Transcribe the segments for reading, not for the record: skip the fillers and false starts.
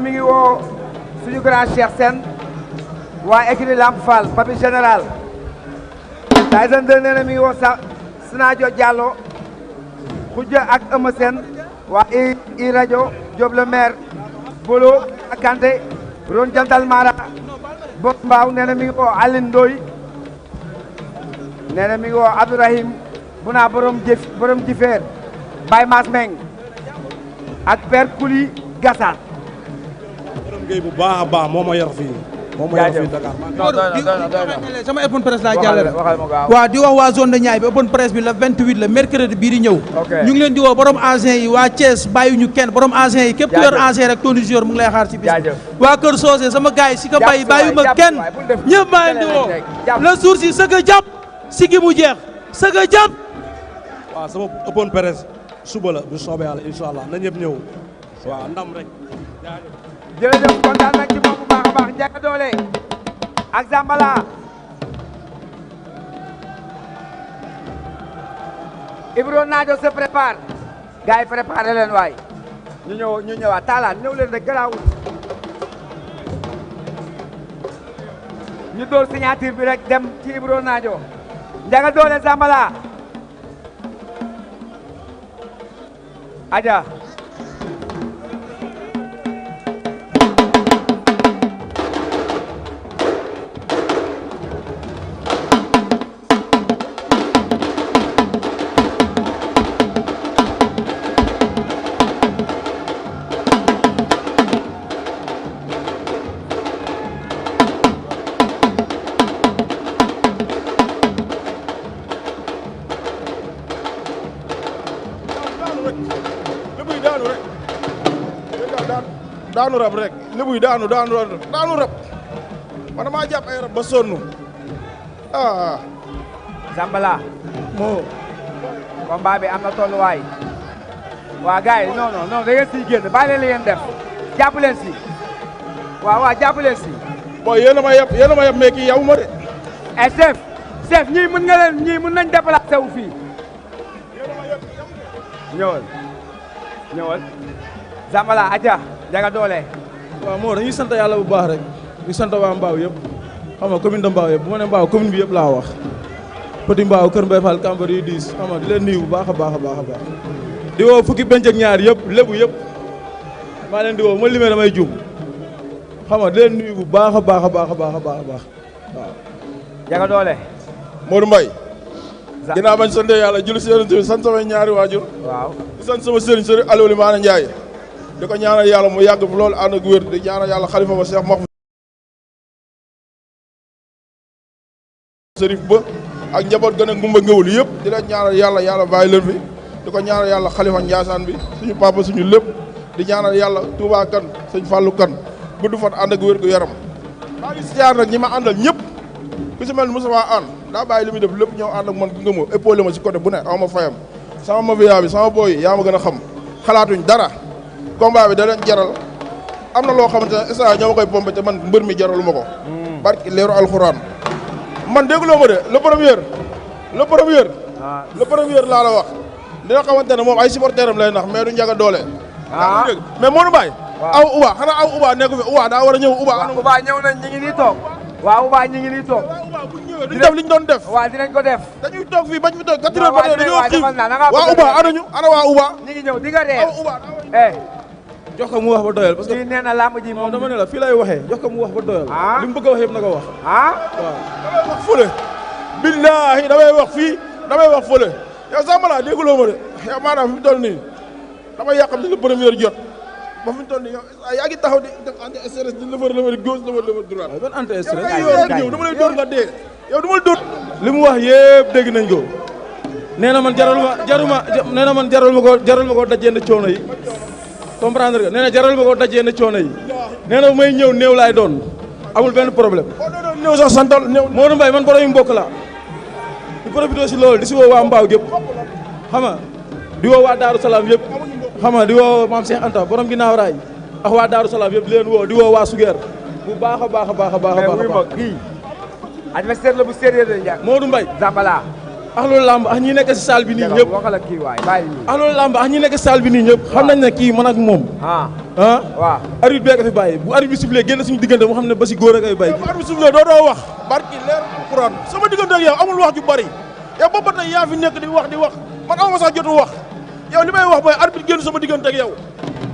mi ngi woo suñu grand Cheikh Sène waa écurie Lamp Fall papi général Tyson 2 nee na mi ngi woo Sinadio Diallo Khoudia ak Eumeu Sène waa i rajo Diop le maire Bolo ak Kanté Ron Jantal Mara Bo Mbaaw nee na mi ngi woo Aline Ndoye nee na mi ngi woo Abdourahim Buna borom jifeer Baye Mass Meng ak Père Kouli Gassane borom géey bu baax a baax moo ma yor fii moo ma yor fii Dakar sama open presse laa jàllale waaw di wax waa zone de Niayes bi open presse bi la 28 la mercredi bii di ñëw ñu ngi leen di woo borom ancien yi waa Thiès bàyyiwuñu kenn borom ancien yi képp ku yor ancien rek toni joueur mu ngi lay xaar ci bis waa Kër Socé sama gars yi si ka bàyyi bàyyiwuma kenn ñëpp maa leen di woo le jour si sëgg a jàpp si gi mu jeex sëgg a jàpp waaw sama open presse suba la bu soobee yàlla incha allah na ñëpp ñëw waaw ndam rek jërëjëf kontaan nañ ci moom bu baax a baax Ndiaga Dolé ak Zambala Ibro Nadio se prépare gars yi préparé leen waay ñu ñëwaat taalaan ñëw leen rek garaawul ñu door signature bi rek dem ci Ibro Nadio Ndiaga Dolé Zambala aja daanu rab rek lébuy daanu rab man damaa jàpp ay rab ba sonn Zambala moo combat bi am na tolluwaay waa gars yi non da ngeen siy génn bàyyi leen li ngeen def jàpp leen si waaw jàpp leen si booy yéen a ma yeb mais kii yow ma de chef ñii mën nañ déplacé wu fii ñëwal Zambala aja Ndiaga Dolé waaw moo dañuy sant yàlla bu baax rek di sant waa Mbaaw yëpp xam nga commune de Mbaaw yëpp bu ma ne Mbaaw commune bi yëpp laa wax Petit Mbaaw Kër Mbaye Fall Kambar yi diis xam nga di leen nuyu bu baax a baax di woo fukki benc ak ñaar yëpp lébu yëpp maa leen di woo ma limee damay juum xam nga di leen nuyu bu baax a baax waaw Ndiaga Dolé Modou Mbaye ginnaaw bañ sant yàlla julli si yonent bi sant samay ñaari waajur waaw di sant sama sëriñ Aliou Limane Ndiaye di ko ñaanal yàlla mu yàgg fi loolu ànd ak wér di ñaanal yàlla xalifa ba Cheikh Mahfouz Serif ba ak njaboot gën a ngumba ngëwul yëpp di leen ñaanal yàlla bàyyi leen fi di ko ñaanal yàlla xalifa Ndiassane bi suñu papa suñu lépp di ñaanal yàlla Touba kan sëñ Fallou kan gudd fan ànd ak wér gu yaram maa ngi siyaar nag ñi ma àndal ñëpp ku si mel Moussa Anne daa bàyyi li muy def lépp ñëw ànd ak man gunge ma épaulé ma si côté bu ne aw ma fayam sama mafia bi sama boy yaa ma gën a xam xalaatuñ dara combat bi da leen jaral am na loo xamante ne instant ñoo ma koy pompé te man mbër mi jaralu ma ko. barki leeru alxuraan. man dégguloo ma de le premier laa la wax. dina xamante ne moom ay supporteram lay nax mais du Ndiaga Dolé. mais Modou Mbaye. aw Uba xanaa aw Uba nekku fi Uba daa war a ñëw Uba. Uba ñëw nañ ñi ngi nii toog. waaw Uba ñi ngi nii toog. Uba bu ñëwee duñ def liñ doon def. waaw dinañ ko def. dañuy toog fii bañ fi toog 4 heures ba tey dañoo xiif waa Uba anañu ana waa Uba. ñi ngi ñëw di nga reer. jox ko mu wax ba doyal parce que kii nee na làmb ji moom dama ne la fii lay waxee jox ko mu wax ba doyal li mu bëgg a wax yëpp na ko wax waaw damay wax fële billaahi damay wax fii damay wax fële yow Zambala dégguloo ma de yow maanaam fi mu toll nii damay yàqam ci le premier jot ba fi mu toll nii yow yaa ngi taxaw di def anti stress di lëfër gauche lëfër droite ban anti stress ñëw dama lay dóor nga dee yow dama lay dóor li mu wax yëpp dégg nañ ko nee na man jaral ma ko dajee na coono yi comprendre nga nee na jaral ma ko dajee na coono yi nee na may ñëw néew laay doon amul benn problème. néew sax santal néew. Modou Mbaye man borom yu mbokk la di profité si loolu di si woo waa Mbaaw gépp xam nga di woo waa Daaru Salaam yëpp xam nga di woo maam Cheikh Anta borom ginnaaw raay ak waa Daaru Salaam yëpp di leen woo di woo waa Sugeer bu baax a baax. adversaire la bu sérieux de Ndiaga. Modou Mbaye Zambala ak loolu lamb ak ñi nekk si salle bi nii ñëpp waxal ak kii waay bàyyi ak loolu lamb ak ñi nekk si salle bi nii ñëpp xam nañ ne kii man ak moom waaw arbitre bee ko fi bàyyi bu arbitre bi sifflé génn suñu diggante moo xam ne ba si góor a koy bàyyi bu arbitre bi sifflé doo wax barki leer Alxuraan sama diggante ak yow amul wax ju bari yow boobu ba tey yaa fi nekk di wax man amuma sax jotu wax yow li may wax mooy arbitre génn sama diggante ak yow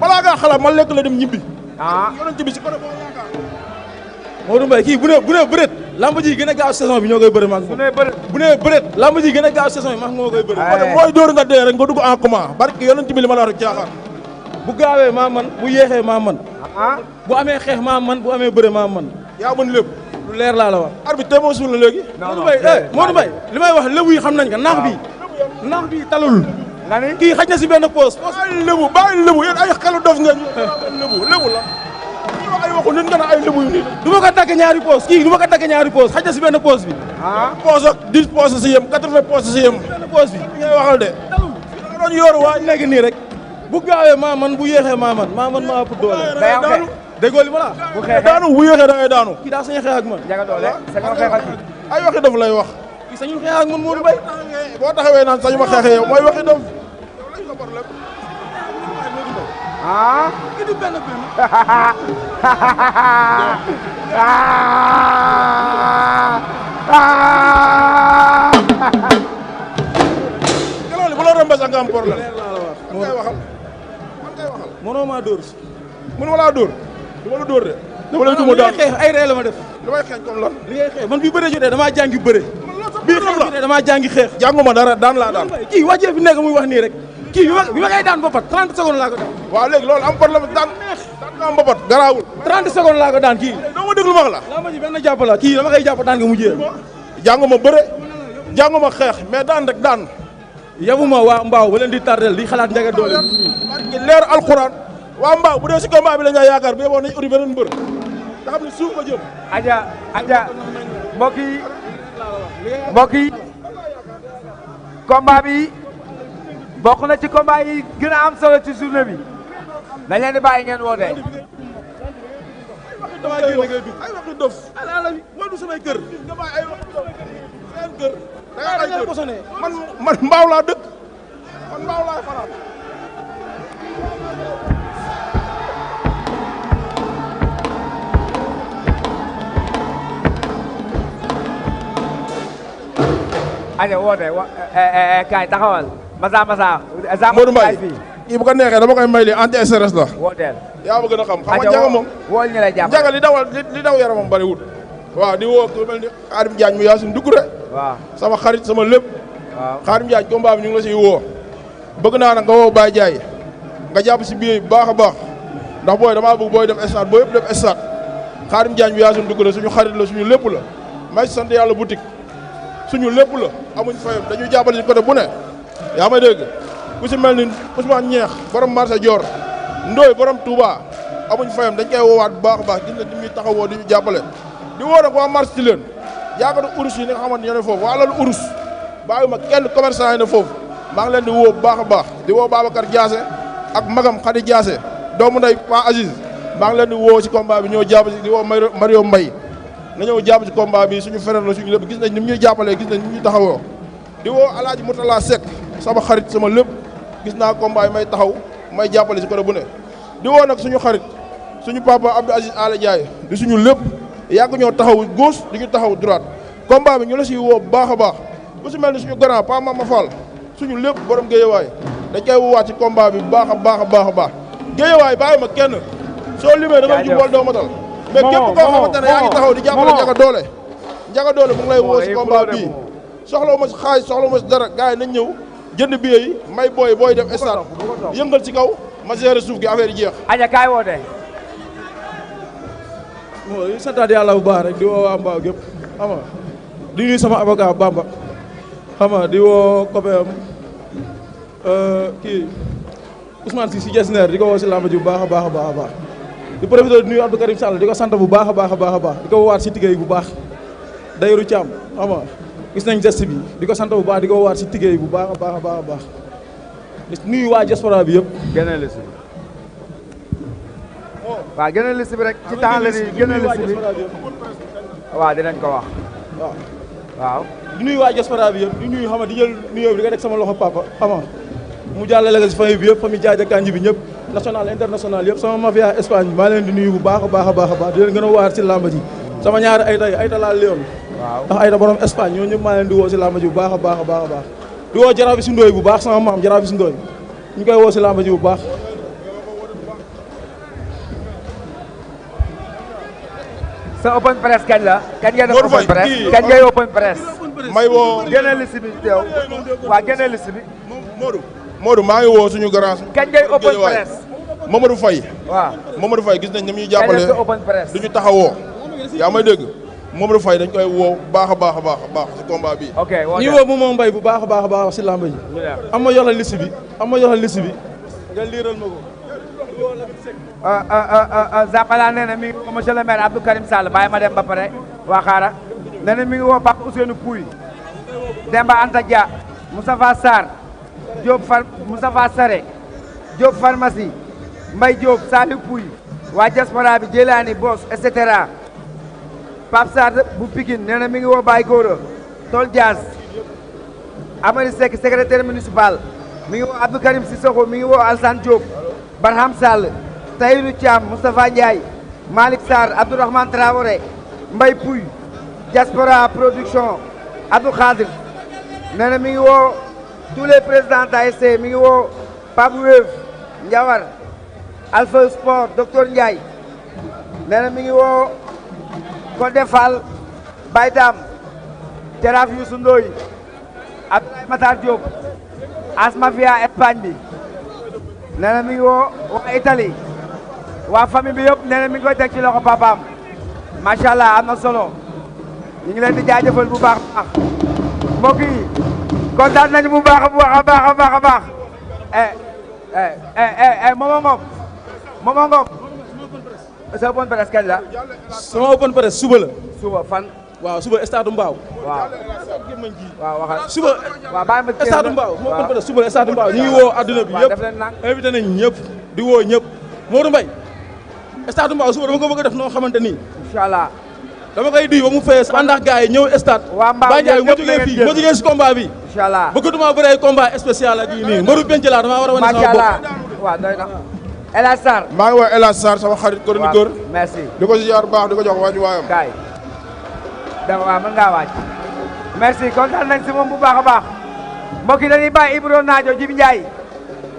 balaa ngaa xalaat ma lekk la dem ñibbi yonent bi si côté boo yaakaar Modou Mbaye kii bu ne bëreet lamb ji gën a gaaw saison bi ñoo koy bëre maag bu ne bëreet lamb ji gën a gaaw saison bi maag moo koy bëre mooy dóor nga dee rek nga dugg en commun barki yonent bi li ma la wax caaxaan bu gaawee maa man bu yéexee maa man bu amee xeex maa man bu amee bëre maa man yaa mën lépp lu leer laa la wax arbitre moo suul la léegi Modou Mbaye li may wax lébu yi xam nañ ko naax bi talul kii xaj na si benn poos bàyyi lébu yéen ay xelu dof ngeen lébu la ay waxu nit nga na ay lébu yu nii du ma ko tagg ñaari poos kii du ma ko tagg ñaari poos xaj na si benn poos bi poos ak 10 poos si yem 80 poos si yem benn poos bi ngay waxal de talul doon yooru waa léegi nii rek bu gaawee maa man bu yéexee maa ëpp doole déggoo li ma la bu xeexee daanu bu yéexee da ngay daanu kii daa sañ xeex ak man jaga doole sañoo xeex ak ay waxi dof lay wax kii sañul xeex ak man Modou Mbaye boo taxawee naan sañu ma xeexee yow mooy waxi dof kii du benn loolu bu la rombee sax nga am problème man ngay waxal mënoo maa dóor si mën ma laa dóor du ma la dóor de dama lay duma daan xeex ay ree la ma def li may xeeñ comme lan li ngay xeex man bii bëre jotee damaa jàngi bëre bii xeex jotee damaa jàngi xeex jànguma dara daan laa daan kii wàccee fi nekk muy wax nii rek kii bi ma koy daan bopat 30 secondes laa ko daan waaw léegi loolu am problème daan nga am bopat garaawul 30 secondes laa ko daan kii doo ma déglu ma la laa ma ji benn jàpp la kii dama koy jàpp daan nga mujjee jànguma bëre jànguma xeex mais daan rek daan yabuma waa mbaaw ba leen di tardel di xalaat njaga doole leer alxuraan waa mbaaw bu dee si combat bi la nga yaakaar bi yeboo nañ uri beneen mbër nga xam ne suuf ba jëm aja mbokk yi combat bi bokk na ci combat yi gën a am solo ci journée bi dañ leen di bàyyi ngeen woote ay waxi dof mooy du samay kër nga bàyyi ay waxi dof seen kër da nga ay kër man mbaaw laa dëkk man mbaaw laa faral aja woote kaay taxawal masa Modou Mbaye kii bu ko neexee dama koy may li anti stress la wooteel yaa ma gën a xam nga Njaga moom wool ñu lay jàpp Njaga li daw yaramam bariwul waaw di woo ku mel ni Xaadim Jaañ mu Yaasin Dugure waaw sama xarit sama lépp waaw Xaadim Jaañ combat bi ñu ngi la siy woo bëgg naa nag nga woo Baye Jaay nga jàpp si billet bu baax a baax ndax booy damaa bëgg booy def stade boo yëpp def stade Xaadim Jaañ mu Yaasin Dugure suñu xarit la suñu lépp la may sant yàlla boutique suñu lépp la amuñ fayam dañuy jàppale si côté bu ne yaa may dégg ku si mel ni Ousmane Ñeex borom marché Dior Ndoy borom Touba amuñ fayam dañ koy woowaat bu baax a baax gis nga ni muy taxawoo di ñu jàppale di woo nag waa marché ci leen yaakaar urus yi nga xamante ñoo ne foofu waa loolu urus bàyyuma kenn commerçant yi ne foofu maa ngi leen di woo bu baax a baax di woo Babacar Diassé ak magam Khady Diassé doomu nday Pa Aziz maa ngi leen di woo ci combat bi ñëw jàpp si di woo Mario Mbaye na ñëw jàpp ci combat bi suñu frère la suñu lépp gis nañ ni mu ñuy jàppalee gis nañ ni mu ñuy taxawoo di woo Alaaji Moutala Seck sama xarit sama lépp gis naa combat yi may taxaw may jàppale si côté bu ne di woo nag suñu xarit suñu papa Abdou Aziz Ala Diaye di suñu lépp yàgg ñoo taxaw gauche di ñu taxaw droite combat bi ñu la siy woo bu baax a baax ku si mel ni suñu grand Pa Mama Fall suñu lépp borom Géejawaay dañ koy woowaat ci combat bi bu baax a baax a baax a baax Géejawaay bàyyi ma kenn soo limee da ngay jubal doo matal mais képp koo xamante ne yaa ngi taxaw di jàppale Njaga Doole mu ngi lay woo si combat bii soxlawu ma si xaalis soxlawu ma si dara gars yi nañ ñëw jënd billet yi may booy def stade yëngal ci kaw ma gérer suuf gi affaire yi jeex. aja kaay woote. bon di santaat yàlla bu baax rek di woo waa Mbaaw gépp xam nga di nuyu sama avocat Bamba xam nga di woo copain kii Ousmane si Jesner di ko woo si làmb ji bu baax a baax a baax a baax di profité di nuyu Abdou Karim Sall di ko sant bu baax a baax a baax a baax di ko woowaat si liggéey bu baax Dayru Thiam xam nga gis nañ geste bi di ko sant bu baax di ko woowaat si liggéey bu baax a baax a baax a baax di nuyu waa diaspora bi yëpp. génne liste bi waaw génne liste bi rek ci temps la ni génne liste bi waaw dinañ ko wax. waaw di nuyu waa diaspora bi yëpp di nuyu xam nga di jël nuyoo bi di nga teg sama loxo papa xam nga mu jàllale ko si famille bi yëpp famille Jaaja Kanji bi ñëpp national international yëpp sama mafia Espagne maa leen di nuyu bu baax a baax a baax a baax di leen gën a waar si làmb ji sama ñaari ayta laa léewoon waaw ndax ayta borom Espagne ñoo ñëpp maa leen di woo si làmb ji bu baax a baax a baax a baax di woo Jaraaf bi si ndooy bu baax sama maam Jaraaf bi si ndooy ñu koy woo si làmb ji bu baax sa open press kañ la kañ ngay def open press kañ ngay open press may woo génne liste bi teew waa génne liste bi Modou maa ngi woo suñu grand kañ ngay open press Mamadou Faye waaw Mamadou Faye gis nañ ñoom ñuy kañ jàppale la sa open press duñu taxawoo yaa may dégg Mamadou Faye dañ koy woo baax a baax a baax a baax si combat bi ok ñi woo moom mbay bu baax a baax a baax si làmb ji am ma yoxal liste bi nga liiral ma ko Zapala nee na mi ngi woo monsieur le maire Abdou Karim Sall bàyyi ma dem ba pare waa xaara nee na mi ngi woo Pape Ousseynou Pouy Demba Anta Dia Moustapha Sarr Moustapha Sare Diop pharmacie Mbaye Diop Saliou Pouy waa diaspora bi Jëlaani Bos et cetera Pape Sarr bu Pikine nee na mi ngi woo Baye Gora Tol Diaz Amady Seck secrétaire municipal mi ngi woo Abdou Karim Sissoko mi ngi woo Alsane Diop Barham Sall Tahirou Thiam Moustapha Ndiaye Malick Sarr Abdourahmane Traoré Mbaye Pouy diaspora production Abdou Khadir nee na mi ngi woo tous les présidents d'ASC mi ngi woo Pape Wév Ndiawar Alpha Sport docteur Ndiaye nee na mi ngi woo Codé Fall Baye Dam Jaraaf Youssou Ndoye Abdoulaye Matar Diop Asmafia Espagne bi nee na mi ngi woo waa Italie waa famille bi yëpp nee na mi ngi koy teg ci loxo papaam macha allah am na solo ñu ngi leen di jaajëfal bu baax a baax mbokk yi kontaan nañu bu baax a baax a baax a baax Momo Ngom sa open press kañ la sama open press suba la suba fan waaw suba stade Mbao waaw waxal suba waaw bàyyi ma stade Mbao sama open press suba stade Mbao ñu ngi woo adduna bi yëpp invité nañ ñëpp di woo ñëpp Modou Mbaye stade Mbao suba dama ko bëgg a def noo xamante nii inchallah dama koy duy ba mu fees ànd ak gars yi ñëw stade waa Mbao Baye Ndiaye moo jógee fii moo jógee si combat bi inchallah bëggatuma bëre combat spécial ak yi nii mbaru penc laa dama war a wane sama bopp waaw doy na El Hadj Sarr maa ngi woo El Hadj Sarr sama xarit chroniqueur merci di ko ziar baax di ko jox waaju waayam kaay dama waaw mën ngaa waaj merci kontaan nañ si moom bu baax a baax mbokk yi dañuy bàyyi Ibro Naajo Jibi Ndiaye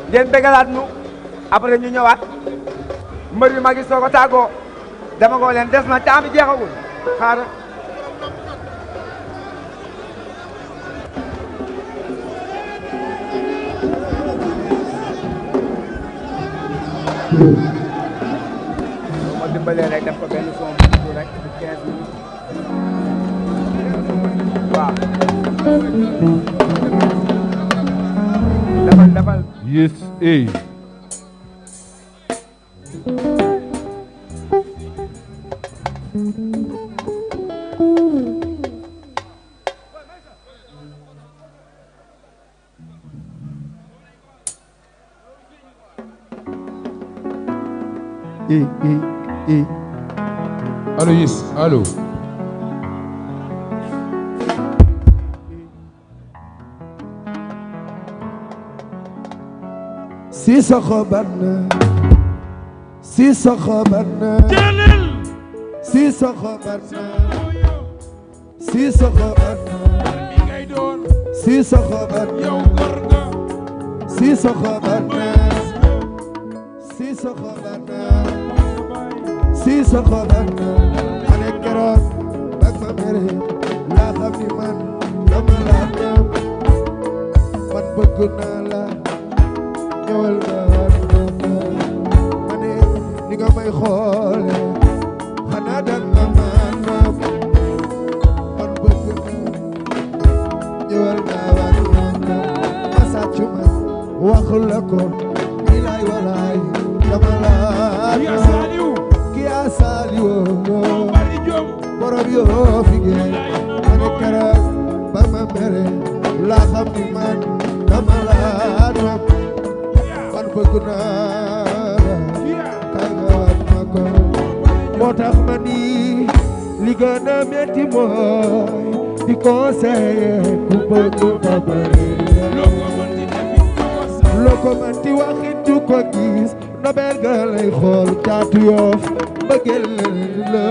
ngeen bégalaat nu après ñu ñëwaat mbër yu mag yi soog a tàggoo dama ko leen des na temps bi jeexagul xaaral ma dimbalee rek def ko benn son bu rek 15 minutes waaw defal yes allo yes allo si sokh banna si sokh banna si sokh banna si sokh banna si sokh banna si sokh banna si sokh banna si sokh banna ane keroog bak ma mere laa xam ni man dama laa dem man bëgg naa la ñëwal nga war ma ne ni nga may xoole xanaa dan nga man man bëgg naa ñëwal nga war ma sàccu ma wax la ko bilaay walaay dama laa ki a saaliwoo borom yoo fi ngeen ma ne keroog ba ma mere laa xam ni man dama laa nopp man bëgg naa kay nga waat ma ko moo tax ma ni li gën a metti mooy di conseiller ku bëgg ba bëri loo ko mën di waxit du ko gis nobel ga lay xool caatu Yoff bëggel la